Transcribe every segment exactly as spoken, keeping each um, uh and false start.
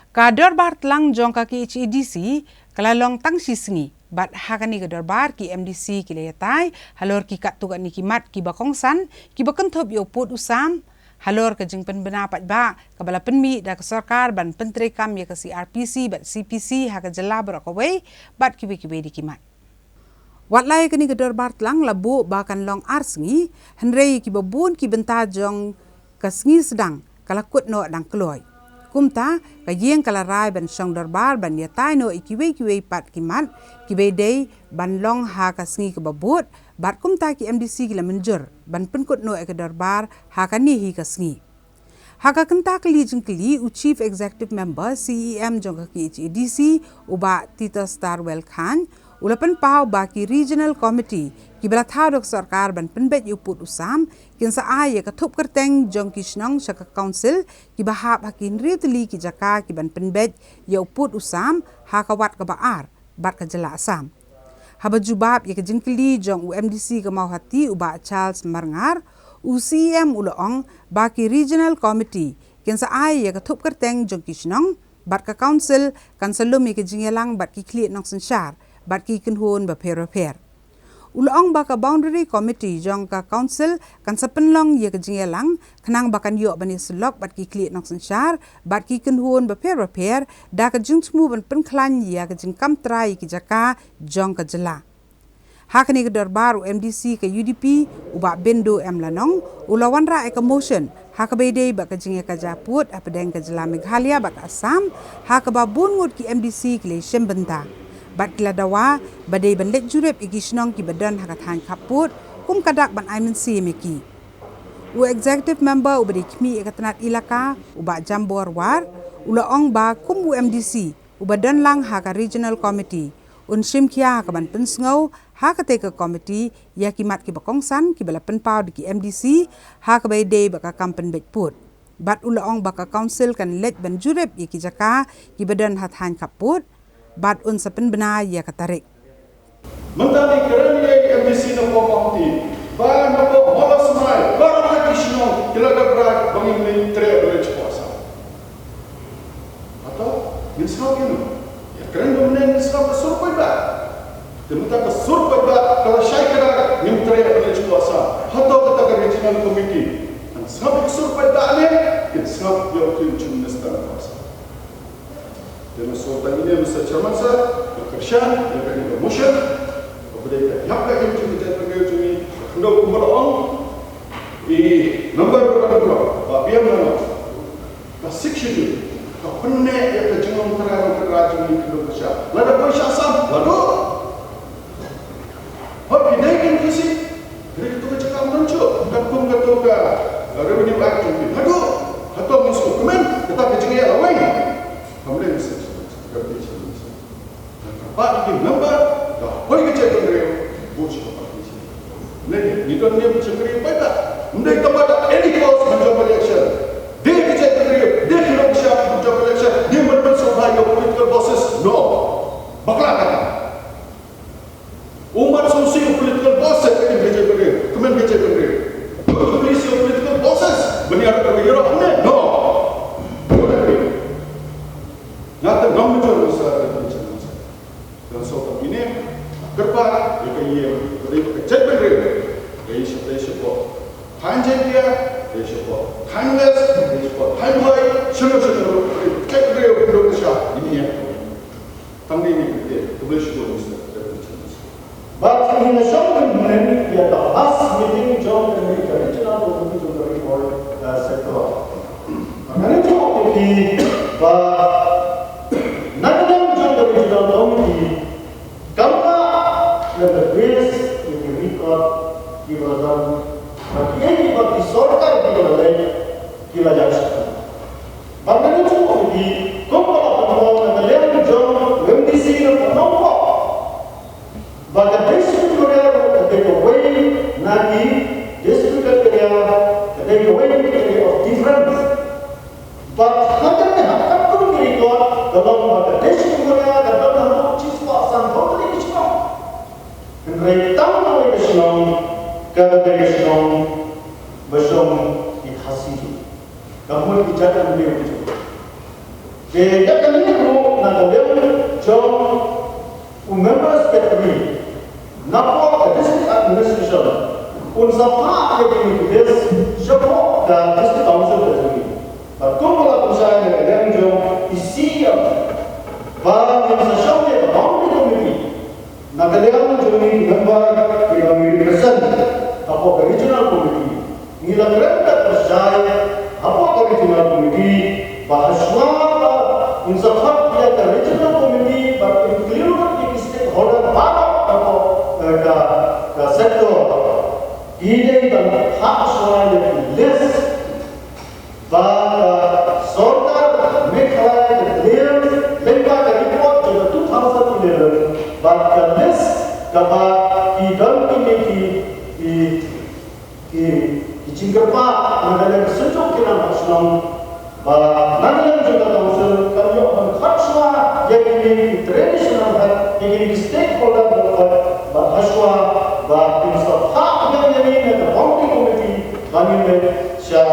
Ka dorbar tlang jong ka K H A D C ka la long tang shi sngi, bad ha kane ka dorbar ki M D C ki la ïatai halor ki katto katne ki mat kiba kongsan kiba kynthup ïa u pud u sam, halor ka jingpynbna paidbah kaba la pynmih da ka sorkar ban pyntreikam ïa ka C R P C bad C P C ha ka jylla baroh kawei, bad kiwei kiwei de ki mat. Wat la ïa kane ka dorbar tlang la buh ba kan long ar sngi, hynrei kiba bun ki bynta jong ka sngi sdang ka la kut noh dang kloi. Kumta, ka ïing ka la rai ban shong dorbar ban ïatai noh ïa kiwei kiwei pat ki mat kiba dei ban long ha ka sngi kaba bud, bad kumta ki M D C ki la mynjur ban pynkut noh ïa ka dorbar ha kane hi ka sngi. Ha ka kynta kali jingkylli, u Chief Executive Member, C E M, jong ka K H A D C, u Bah Titosstarwell Chyne, u la pynpaw ba ki Regional Committee kiba la thaw da ka sorkar ban pynbeit ïa u pud u sam kin sa ai ïa ka thup kyrteng jong ki shnong sha ka Council kiba hap ha ki hynriew tylli ki jaka ki ban pynbeit ïa u pud u sam ha ka wat kaba ar bad ka jylla Assam. Haba jubab ïa ka jingkylli jong u M D C ka Mawhati, u Bah Charles Marngar, u C E M u la ong ba ki Regional Committee kin sa ai ïa ka thup kyrteng jong ki shnong, bad ka Council kan sa lum ïa ka jingïalang bad ki khlieh nongsynshar bad ki kynhun bapher bapher. U la ong ba ka Boundary Committee jong ka Council kan sa pynlong ïa ka jingïalang khnang ba kan ïoh ban ïasyllok bad ki khlieh nongsynshar bad ki kynhun bapher bapher da ka jingthmu ban pynkhlaiñ ïa ka jingkam trai ïa ki jaka jong ka jylla. Ha kane ka dorbar, u M D C ka U D P, u Bah Bindo M Lanong, u la wanrah ïa ka motion ha kaba ïadei bad ka jingïakajia pud hapdeng ka jylla Meghalaya bad Assam, ha kaba bun ngut ki M D C ki la shim bynta bad ki la dawa ba dei ban leit jurip ïa ki shnong kiba don ha ka thaiñ khappud kum ka dak ban ai mynsiem ïa ki. U Executive Member uba dei khmih ïa ka tnat Elaka, u Bah Jambor War, u la ong ba kum u M D C uba don lang ha ka Regional Committee, un shim khia ha ka ban pynsngew ha katei ka committee ïa ki mat kiba kongsan kiba la pynpaw da ki M D C ha kaba ïadei bad ka kam pynbeit pud. Bad u la ong ba ka Council kan leit ban jurip ïa ki jaka kiba don ha thaiñ khappud, bad un sa pynbna ïa ka tarik. Mynta ngi kren ïa ki M D C na Mawhati, ba na Mawlasmai, ba na ki shnong ki la dep rai ba ngin treh ban leit sha Assam. Hato ngin sngap ïa no? Ïa kren ba mynne ngin sngap ka sur paidbah. Te mynta ka sur paidbah ka la shai kyrpad ngin treh ban leit sha Assam. Hato kata ka Regional Committee kan sngap ïa ka sur paidbah ne kin sngap ïa u Chief Minister na Assam? Te nga sngewthuh ïa ine, Mister Chairman sir, nga kyrshan ïa kane ka motion. Kaba dei ka ïap ka im jong ka jaitbynriew jong ngi, ka khyndew kumba la ong i member ba la dep rai, Bah Biang Nano. Ka Sixth Schedule ka pynneh ïa ka jinglong trai long kynrad jong ngi khyndew kyrshan. Lada poi sha Assam, lada Hooid, ki dei kin kyrshan. Hynrei kato ka jaka ym don shuh. Katkum kato ka, uh, Revenue Act jong ki. Haduh, hato ngin sngewkmen kata ka jingeh lawei. Kam dei mynsiem, kam dei mynsiem. Ngan kyrpad ïa ki member, da hoi ka jaitbynriew, vote sha ka party. Ngi don niam shakri paidbah. Ym dei tang ba da any cause ban jop election. Dei ka jaitbynriew, dei ki nongshad ban jop election. Ngim ban pynsngewbha ïa u political bosses. No. Bakla kata. U mat sngewsih u political bosses, ka jaitbynriew, kmen ka jaitbynriew. U police u political bosses, ban ïarap ka ïarap ne? No. Nga te ngam mynjur, Mister Deputy Chairman. Ngan sngewthuh ïa ine, kyrpad ïa ka ïing, ka dei ka jaitbynriew. Ka ïing sha, ka ïing shapoh thaiñ Jaintia, ka ïing shapoh thaiñ West, ka ïing shapoh thaiñ Bhoi, shano shano, ka jaitbynriew, ka dei ka sha, ine. Tang ine, ine, ine, khublei shibun, Mister Deputy Chairman. Bad ngi la shong mynhynnin ïa ka last meeting jong ka Regional Committee jong ka Ri Bhoi, eh, Sector. Bad ngan ïathuh ïa phi ba na ka liang jong ka Regional Committee, kam pat la ka base ïa ki record kiba la don, ba kiei kiba ki sorkar kiba la leit ki la ïaid sha. Bad ngan ïathuh ïa phi, kumba la pynpaw na ka liang jong u M D C na ka Nongpoh, ba ka District Korea ka dei kawei na ki district area, ka dei kawei na ki area of difference. Bad ha kane, ha katkum ki record, ka long ba ka District Korea ka don haduh shispah sanphew tylli ki shnong. Hynrei tang kawei ka shnong, ka dei ka shnong ba shong ki Khasi. Ka mut ki jait Khasi. Ki Ïa kane ruh na ka liang jong u member secretary napoh ka district administration un sa phah ïa kine ki list shapoh ka district council ka jong ngi. Bad kumba la pynshai na ka liang jong i C E M ba ngin sa shong ïa ka boundary committee na ka liang jong ngi ki member kiba ngi represent hapoh ka regional committee. Ngi la kren bad pynshai hapoh ka regional committee ba hashwa ba ngin sa khot ïa ka regional committee bad include ïa ki stakeholder baroh hapoh, eh, ka, ka sector. Ki dei ban phah shuwa ïa ki list ba ka sorkar Meghalaya ka clear lyngba ka report jong ka two thousand eleven, ba ka list kaba ki don kine ki, ki, ki, ki jingkyrpad na ka liang ka synjuk ki nongshong shnong, ba na ka liang jong ka council kan ïoh ban khot shuwa ïa kine ki traditional head, ïa kine ki stakeholder ban khot, ba hashwa ba kin sa phah ïa kine ki na ka boundary committee ba ngin leit sha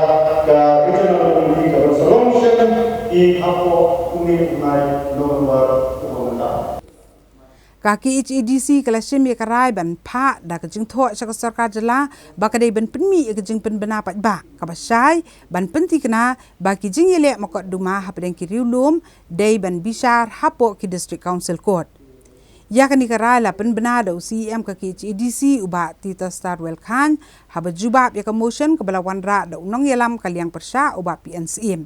ka regional committee ka ban sa long shen i hapoh une u bnai November uba mynta. Ka K H A D C ka la shim ïa ka rai ban phah da ka jingthoh sha ka sorkar jylla ba ka dei ban pynmih ïa ka jingpynbna paidbah kaba shai ban pynthikna ba ki jingïaleh mokotduma hapdeng ki riewlum dei ban bishar hapoh ki District Council Court. Ïa kane ka rai la pynbna da u C E M ka K H A D C u Bah Titosstarwell Chyne haba jubab ïa ka motion kaba la wanrah da u nongïalam ka liang pyrshah u Bah P N Syiem.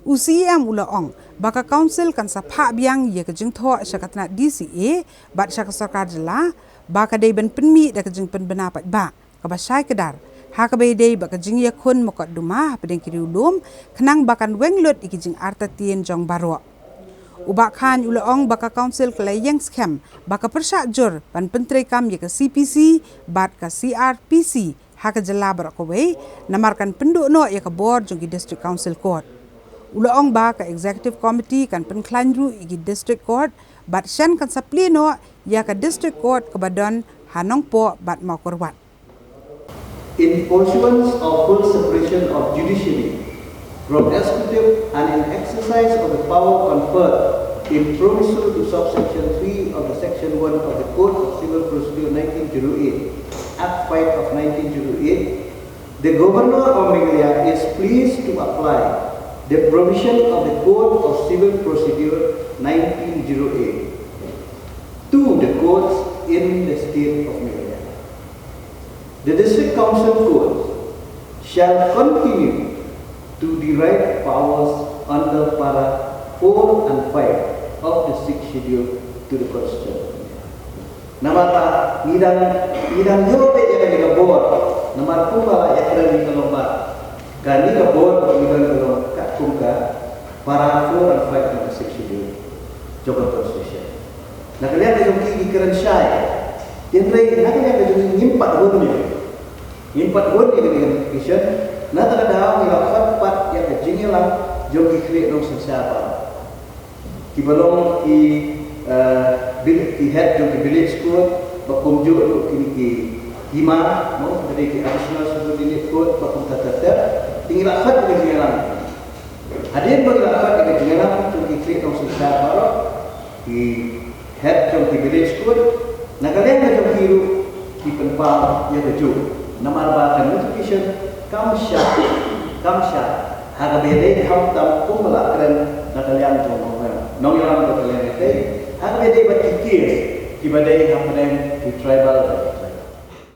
U C E M u la ong ba ka council kan sa phah biang ïa ka jingthoh sha ka tnat D C A bad sha ka sorkar jylla ba ka dei ban pynmih da ka jingpynbna paidbah kaba shai kdar ha kaba ïadei bad ka jingïakhun mokotduma hapdeng ki riewlum, khnang ba kan weng lut ïa ki jingartatien jong baroh. U Bah Chyne u la ong ba ka council ka la ïeng skhem ba ka pyrshah jur ban pyntreikam ïa ka C P C bad ka C R P C ha ka jylla baroh kawei, namar kan pynduh noh ïa ka bor jong ki District Council Court. U la ong ba ka Executive Committee kan pynkhlaiñ ruh ïa ki District Court bad shen kan sa plie noh ïa ka District Court kaba don ha Nongpoh bad Mawkyrwat. In pursuance of full separation of judiciary from executive and in exercise of the power conferred in proviso to subsection three of the section one of the Code of Civil Procedure nineteen zero eight, Act five of nineteen zero eight, the Governor of Meghalaya is pleased to apply the provision of the Code of Civil Procedure nineteen zero eight to the courts in the state of Meghalaya. The District Council Court shall continue to derive powers under para four and five of the Sixth Schedule to the Constitution. Namar ba ngi dang, ngi dang ïoh beit ïa kane ka bor, namar kumba la ïakren ïa ka long ba kane ka bor ba ngi don ka long katkum ka para four and five of the Sixth Schedule jong ka Constitution. Na ka liang ka jong ki, ki kren shai. Hynrei na ka liang ka jong ngi, ngim pat hun ïa, ngim pat hun ïa kane ka notification. Na kata ka daw ngi la khot pat ïa ka jingïalang jong ki khlieh nongsynshar baroh, kiba long ki, eh, vil-, ki head jong ki village court, bad kumjuh ruh kine ki hima, no, ba dei ki additional subordinate court, bad kumta ter ter. Te ngi la khot ïa ka jingïalang. Hadien ba ngi la khot ïa ka jingïalang jong ki khlieh nongsynshar baroh, ki head jong ki village court, na ka liang ka jong ki ruh ki pynpaw ïa kajuh. Namar ba ka notification kam shah, kam shah ha kaba ïadei khamtam kumba la kren na ka liang jong u nongïalam, nongïalam jong ka liang ïadei, ha kaba ïadei bad ki case kiba dei hapdeng ki tribal